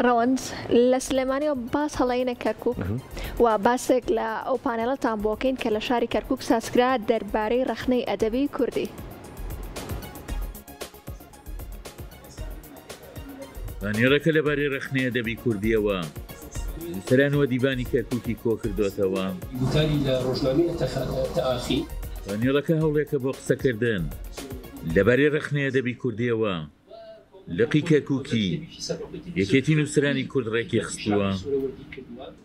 ڕەوەند، لە سلێمانیەوە باس هەڵەینە کەرکوک و باسێک لە ئەو پانێڵەتان بۆ کەین کە لە شاری کەرکوک سازکرا دەربارەی ڕەخنەی ئەدەبی کوردی. پانێڵەکە لەبارەی ڕەخنەی ئەدەبی کوردیەوە نووسەران و ئەدیبانی کەرکوکی کۆکردۆتەوە. گوتاری لە ڕۆژنامەی تەئاخی. پانێڵەکە هەوڵێکە بۆ قسەکردن لەبارەی ڕەخنەی ئەدەبی کوردیەوە. لقی کەرکوکی یەکێتی نووسەرانی کورد ڕێکی خستووە.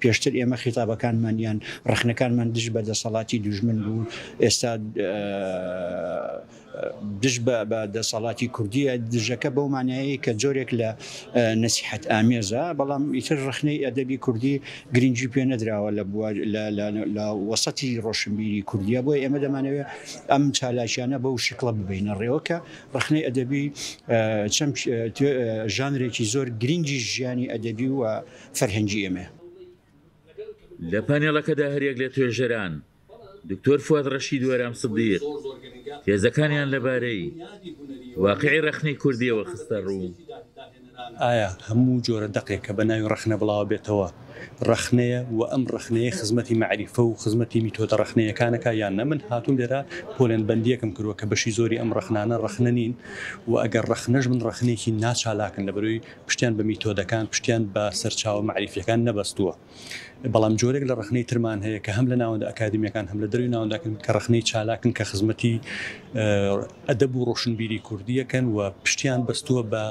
پێشتر ئێمە خیتابەکانمان یان ڕەخنەکانمان دژ بە دەسەڵاتی دوژمن بوو، ئێستا دژ بە دەسەڵاتی کوردییە، دژەکە بەو مانایەی کە جۆرێک لە نەسیحەت ئامێزە، بەڵام ئیتر ڕەخنەی ئەدەبی کوردی گرنگی پێ نەدراوە لە بوار لە وەسەتی ڕۆشنبیری کوردییە، بۆیە ئێمە دەمانەوێت ئەم چالاکیانە بەو شکڵە ببەینە ڕێوە کە ڕەخنەی ئەدەبی چەمک ژانرێکی زۆر گرنگی ژیانی ئەدەبی و فەرهەنگی ئێمەیە. لە پانێڵەکەدا هەریەک لە توێژەران، دکتۆر فواد ڕەشید و ئارام سدیق، تێزەکانیان لەبارەی واقیعی ڕەخنەی کوردییەوە خستەڕوو. ئایا هەموو جۆرە دەقێک کە بە ناوی ڕەخنە بڵاوە بێتەوە ڕەخنەیە و ئەم ڕەخنەیە خزمەتی مەعریفە و خزمەتی میتۆدە ڕەخنەیەکان ئەکا یان نە؟ من هاتووم لێرە پۆلێنبەندییەکم کردووە کە بەشی زۆری ئەم ڕەخنانە ڕەخنە نین و ئەگەر ڕەخنەش بن ڕەخنەیەکی ناچالاکن لەبەرئەوەی پشتیان بە میتۆدەکان پشتیان بە سەرچاوە مەعریفییەکان نەبەستووە. بەڵام جۆرێک لە ڕەخنەی ترمان هەیە کە هەم لە ناوەندە ئەکادیمیەکان هەم لە دەروی ناوەندەکان کە ڕەخنەی چالاکن کە خزمەتی ئەدەب و ڕۆشنبیری کوردیەکەن و پشتیان بەستووە بە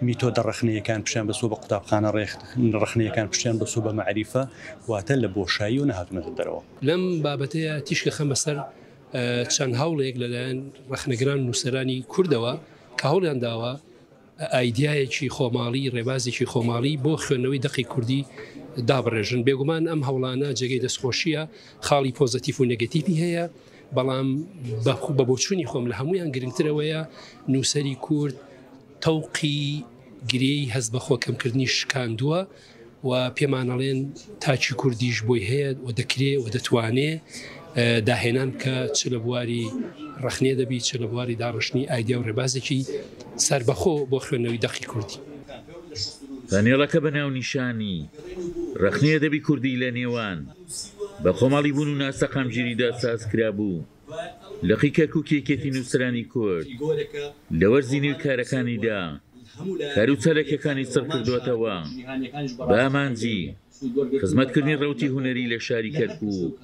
میتۆدە ڕەخنەیەکان پشتیان بەستووە بە قوتابخانە ڕەخنەیەکان پشتیان بەستووە بە مەعریفە واتە لە بۆشایی و نەهاتوونەتە دەرەوە. لەم بابەتەیا تیشک ئەخەمە سەر چەند هەوڵێک لەلایەن ڕەخنەگران و نووسەرانی کوردەوە کە هەوڵیان داوە ئایدیایەکی خۆماڵی، ڕێبازێکی خۆماڵی بۆ خوێندنەوەی دەقی کوردی دابڕێژن. بێگومان ئەم هەوڵانە جێگەی دەستخۆشییە، خاڵی پۆزەتیف و نێگەتیڤی هەیە، بەڵام بە بۆچوونی خۆم لە هەموویان گرنگتر ئەوەیە نووسەری کورد تەوقی گرێی هەست بە خۆکەمکردنی شکاندووە و پێمان ئەڵێن تاکی کوردیش بۆی هەیە و دەکرێ و دەتوانێ داهێنان بکە چ لە بواری ڕەخنەی ئەدەبی چ لە بواری داڕشتنی ئایدیا و ڕێبازێکی سەربەخۆ بۆ خوێندنەوەی دەقی کوردی. پانێڵەکە بە ناونیشانی، ڕەخنەی ئەدەبی کوردی لە نێوان بە خۆماڵیبوون و ناسەقامگیریدا سازکرابوو. لقی کەرکوکی یەکێتی نووسەرانی کورد لە وەرزی نوێی کارەکانیدا کار و چالاکیەکانی چڕکردووەتەوە بە ئامانجی خزمەتکردنی ڕەوتی هونەری لە شاری کەرکوک.